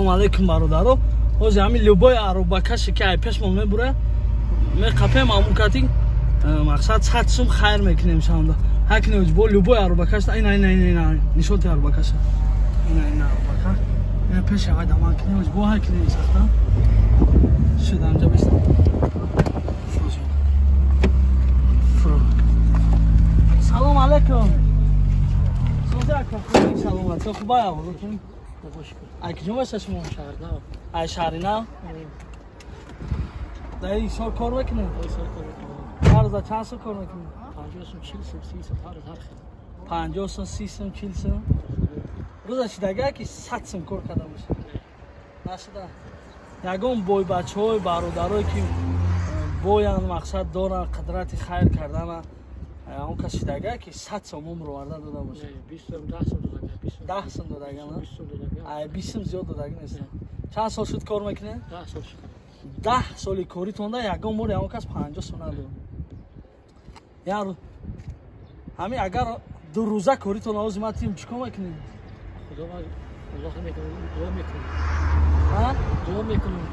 Ассалому алайкум бародаро. Ҳозир ҳамин любой аробакаше ки ай пешмон мебура, меқапем амукати мақсад 100 сум хайр мекунем шанда. Ҳакне бо любой аробакаш ина ина ина ина нишонти аробакаша. Ина ина аробака. Ина пеш ай даман кунем бо ҳакне сахта. Шуд анҷа бистам. Салом алайкум. Саломат. Хубай аввалутун. Ай куҷо бошед шумо? Шаҳрнав. Ай шаҳринав? Дар ин сол кор мекунед? Ин сол кор мекунем. Ҳар рӯз чанд сол кор мекунед? 50 сум, 40 сум, 30 сум, ҳар рӯз ҳар хел. 50 сум, 30 сум, 40 сум. Рӯза шидага ки 100 сум кор карда бошед. Нашуда. Ягон бой бачаҳои бародарое ки боянд мақсад доранд қудрати хайр кардана, он кас шидага ки 100 сум умр оварда дода бошад. 20 сум, 10 сум додага, 20 сум. 10 сум додага, на? 20 сум додага. Ай 20 сум зиёд додага нест. Чанд сол шуд кор мекунед? 10 сол шуд. 10 соли коритонда ягон бор ягон кас 50 сум надод. Яр ҳамин агар ду рӯза коритон овози ма тим чӣ кор мекунед? Худо Аллоҳ мекунам, дуо мекунам. Ҳа? Дуо мекунам.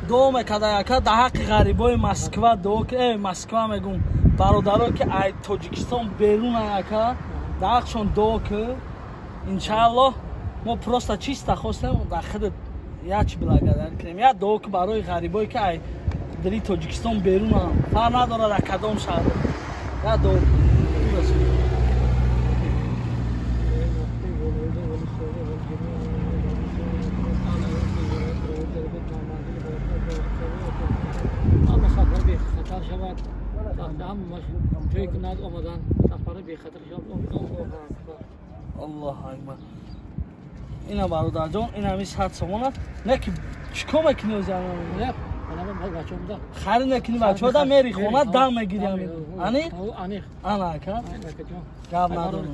Дуо мекарда яка дар ҳаққи ғарибои Москва дуо ки Москва мегум. Бародаро ки ай Тоҷикистон берун яка дар ҳаққшон дуо ки иншааллоҳ мо просто чисто хостем дар худат як чи благодар кунем. Як дуо ки барои ғарибое ки ай дили Тоҷикистон берунанд, фарқ надорад дар кадом шаҳр. Як дуо бехатар шавад. Ҷое ки над омадан сафара бехатар шавад. Аллоҳу акбар. Ина бародарҷон, ин ҳами 100 сомон аст. Не ки чӣ кор мекунӣ ози ана? Харид мекунӣ бачаҳода мери хона дам мегири ами. Ани? Аниқ. Ана ака. Гап надорам.